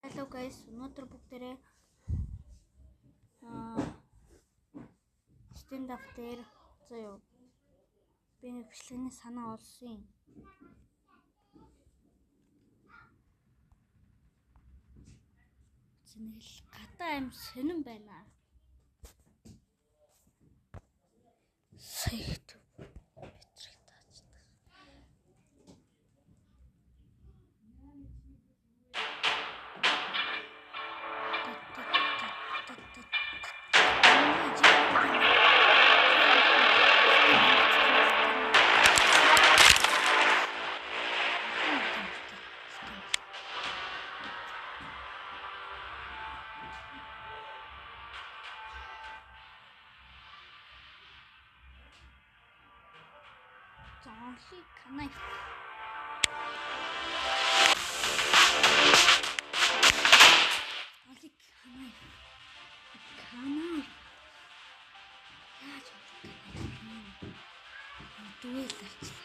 Hello guys, өнөөдөр бүгдээрээ stand up дээр заяа би нэг бичлэгний санаа олсон. Нэг л гадаа аим сонин байна. Сая битрэг таачдаг. Only knife. Only knife. Knife. Яаж knife? Дуэл гарчлаа.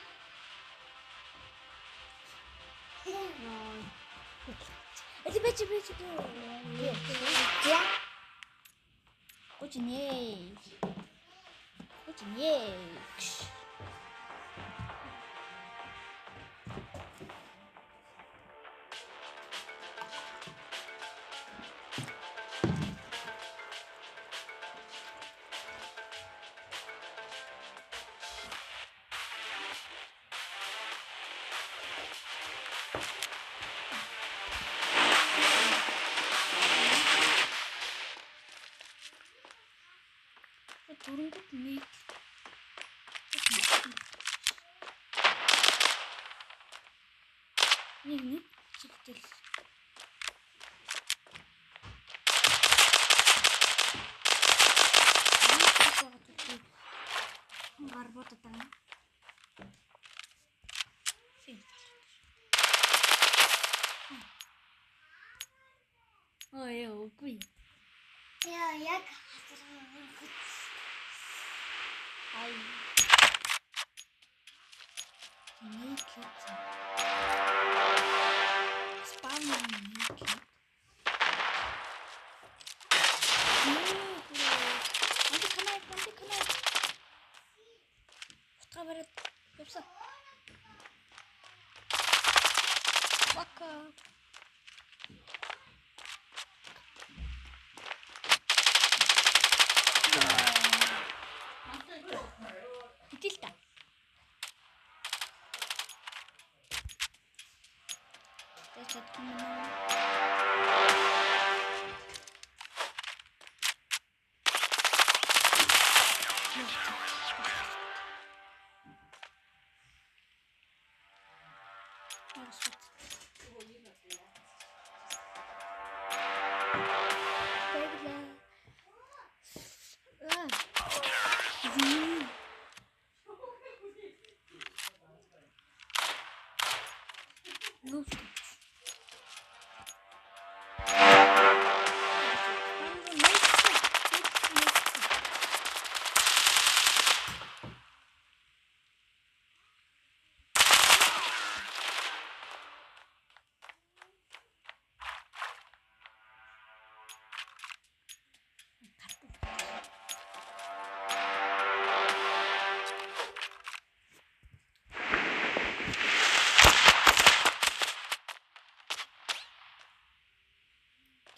Эли бэч бэч. Гүчнэ. Гүчнэ. Дөрөнгөд нэг нэг нэг чигтэл гар бодод байна. Ой, үгүй. Яа, яг ай. Нэг спам нэг. Анди канай. Утга бариад явсан. Бака. Итэл та. Тэ чадахгүй юм аа.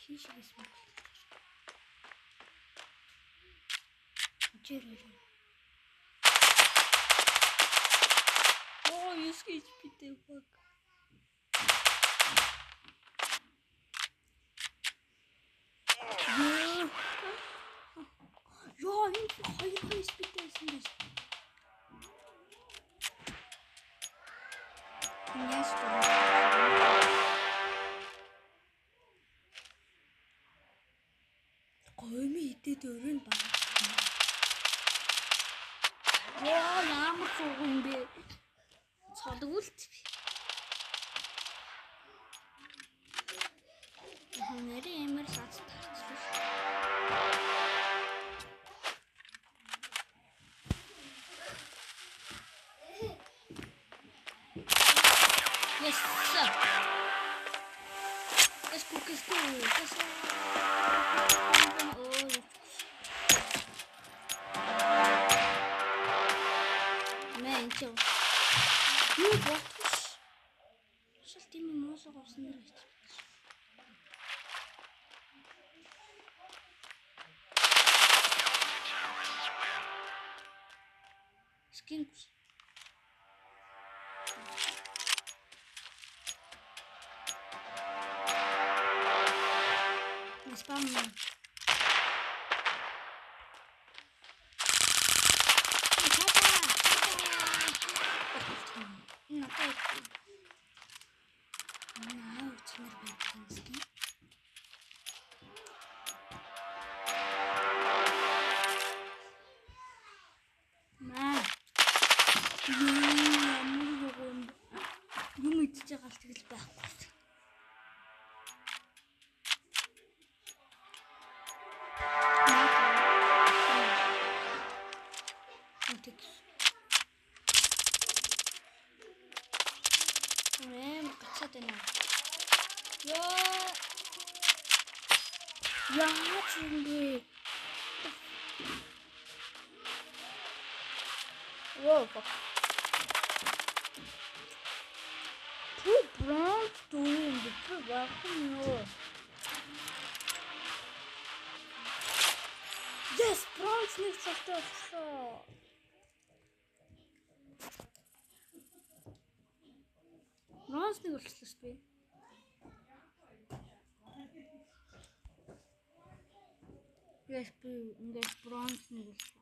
Тийшээс мөн. Жирэр. Оо, 9 HP-тэй баг. Яа, энэ 2 HP-тэй байсан биш. Яаж вэ? Гойми идэд өрөөнд баг. Яа, ямар цуг юм бэ? Цолгүүлт. Нэрээ ямар сац тарчлаа шүү. Yes sir. Let's cook this. Let's go. Мэн чи. Юу болтгош. Шал тийм юм уулга усан дээр хийчих. Скин. Спам. Юм идэж байгаа л тэгэл байхгүй. Гацаад байна. Яа. Яаж юм бэ? Воо. Пүү бронз дөрөв юм бэ? Багхан юу? Yes, бронз нэг цогтой болсон. Бронз нэг болчихлоо шүү дээ. Yes, би ингээд бронз нэг боллоо.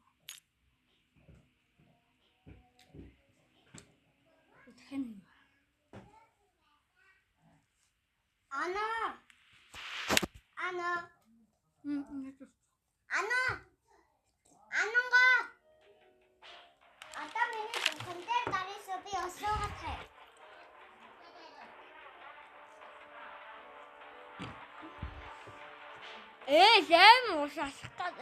Дахин нэг. Ана. Ана. Ана. Ананга. Одоо миний дүнхэн дээр дарысаа би өсөөгөө тай. Ээ, амар уушаах гад.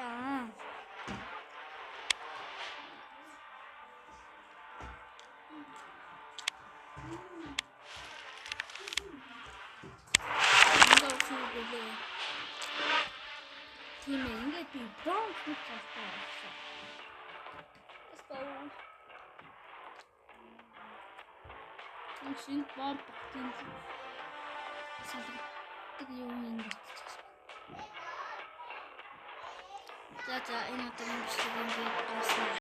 Тийм ээ, ингээд би бронз нэг цалтай болсон. Let's go. Энэ шинэ бомб тийм салгадаг юм ингэж бичсэн. За за энэ удаагийн бичлэг ингээд дуусна.